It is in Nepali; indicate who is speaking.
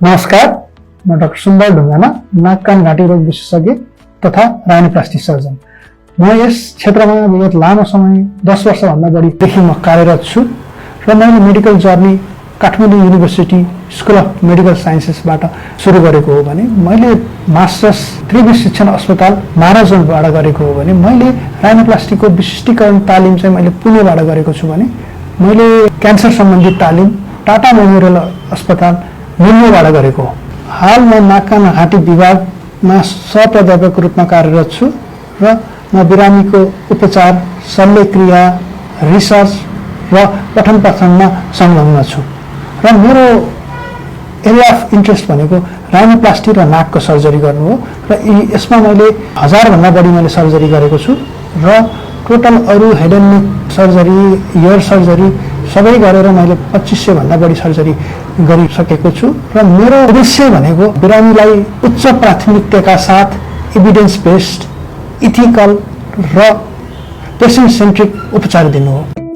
Speaker 1: नमस्कार, म डाक्टर सुन्दर ढुङ्गाना, नाक कान घाँटी रोग विशेषज्ञ तथा राइनोप्लास्टी सर्जन। म यस क्षेत्रमा विगत लामो समय 10 वर्षभन्दा बढीदेखि म कार्यरत छु र मैले medical journey Kathmandu university school of medical साइन्सेसबाट सुरु गरेको हो भने मैले मास्टर्स त्रिभुज शिक्षण अस्पताल महाराजगञ्जबाट गरेको हो भने मैले राइनोप्लास्टीको विशिष्टीकरण तालिम चाहिँ मैले पुणेबाट गरेको छु भने मैले क्यान्सर सम्बन्धी तालिम टाटा मेमोरियल अस्पताल मुम्बईबाट गरेको हो। हाल म नाक कान घाँटी विभागमा सहप्राध्यापक रूपमा कार्यरत छु र म बिरामीको उपचार, शल्यक्रिया, रिसर्च र पठन पाठनमा संलग्न छु र मेरो एरिया अफ इन्ट्रेस्ट भनेको राइनोप्लास्टी र नाकको सर्जरी गर्नु हो र यसमा मैले 1000 भन्दा बढी मैले सर्जरी गरेको छु र टोटल अरू head and neck surgery, year surgery सबै गरेर मैले 2500 भन्दा बढी सर्जरी गरिसकेको छु र मेरो उद्देश्य भनेको बिरामीलाई उच्च प्राथमिकताका साथ एभिडेन्स बेस्ड, इथिकल र पेसेन्ट सेन्ट्रिक उपचार दिनु हो।